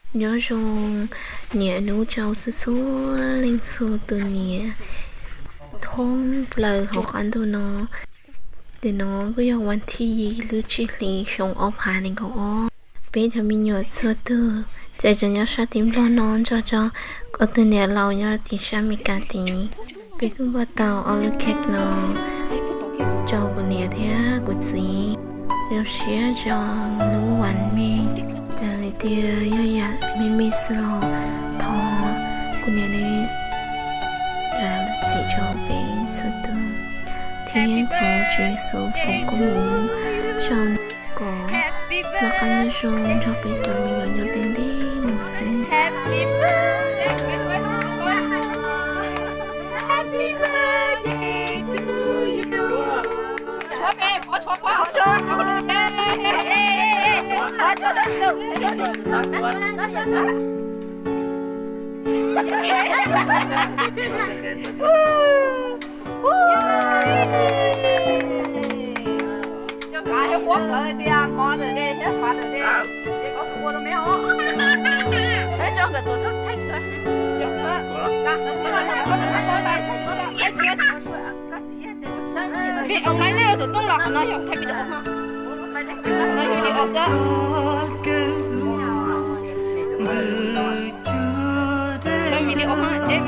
Nyob zoo niam hnub tsaus txhua txhua leej txhua tus niam thoob plaws hauv qab ntuj no. Ntawm no kuj yog vas thib yim lub tsib hlis xyoo ob phav nees nkaum ob. Peb cov me nyuam txhua tus txawm tseem nyob sab tim Nplog no nrog rau ob tug niam laus nyob tim sab Amelikas tid. Peb kuj npaj tau ob lub cake no rau kuv niam thiab kuv txiv zoo siab rau lub vas me. Txawm hais tias yog yam me me xwb los thov kuv niam li lub txim rau peb txhua tus, thiab thov Tswv Yexus foom koob hmoov rau kom noj qab nyob zoo nrog peb cov me nyuam nyob ntev ntev mus xwb.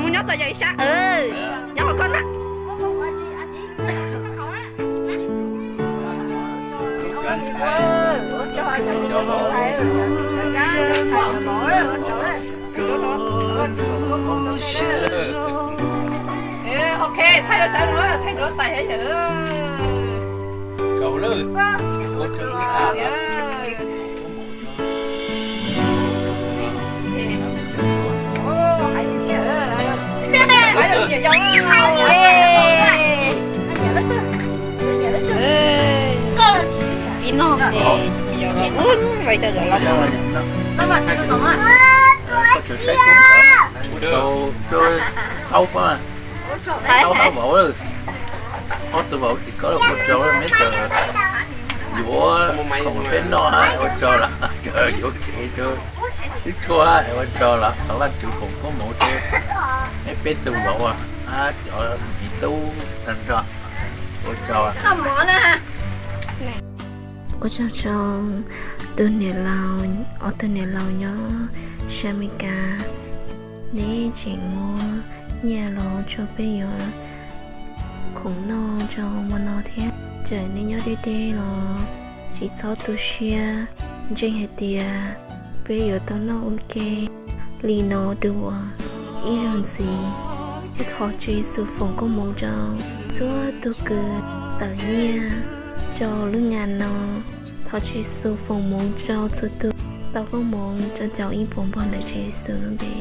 Mus nyob tom yawg ib sab, nyob hauv koj na. Ok, thaij rau sab no, thaij rau tais thiab yawm. Ib no, tau hab vauv, ob tug vauv tsis koj ua tsaug, neb txawm yuav khoom peb noj ua tsaug lawm, yuav kev rau wb tshua ua tsaug lawm, thov Vajtswv foom koob hmoov rau neb peb tug vauv, cov me tub tag nrho ua tsaug. Ua tsaug rau tus niam laus, ob tug niam laus nyob sab Amelikas, neb tseem muab nyiaj los rau peb yuav khoom noj rau hmo no thiab. Txawm neb nyob deb deb los tsis txhob tu siab, ntseeg hais tias peb yuav tau noj ua ke li no dua ib zaug ntxiv. Thiab thov Tswv Yexus foom koob hmoov rau txhua tus kws tawm nyiaj rau lub nga no. Thov Tswv Yexus foom hmoov rau txhua tus, tau koob hmoov rau cov ib puas npog ntawm Tswv Yexus lub npe.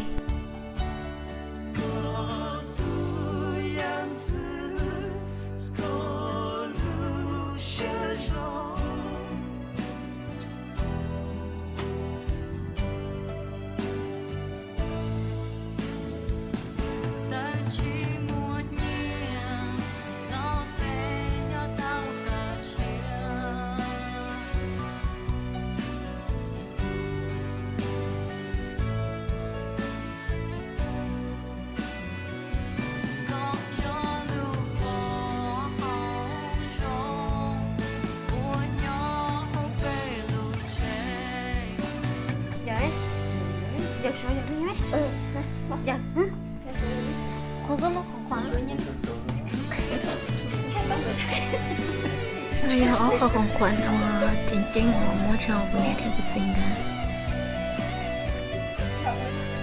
Yog ob qho khoom khuam uas tseem ceeb uas muab rau kuv niam thiab kuv txiv ntawd.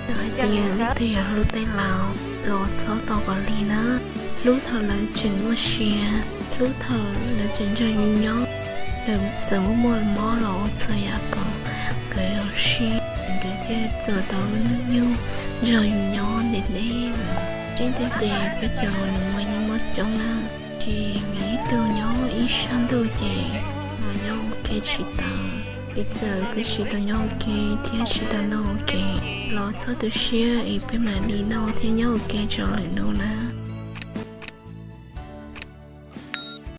Yog hais tias leej twg yog hlub tej laus los txhob tos kom lig na. Hlub thaum lawv tseem muaj sia, hlub thaum lawv tseem nrog yus nyob. Lawv txawm muaj muaj mob los ua txhua yam kom nkawd zoo siab, nkawd thiaj txuas tau lub hnub nyoog nrog yus nyob ntev ntev mus. Tseeb tiag tias peb cov nus muag yeej muaj coob na, tsis muaj ib tug nyob ib sab ntuj ces los nyob ua ke tsis tau. Txawm peb tsis tau nyob ua ke thiab tsis tau noj ua ke los txhob tu siab es peb mam li noj thiab nyob ua ke rau lwm hnub na.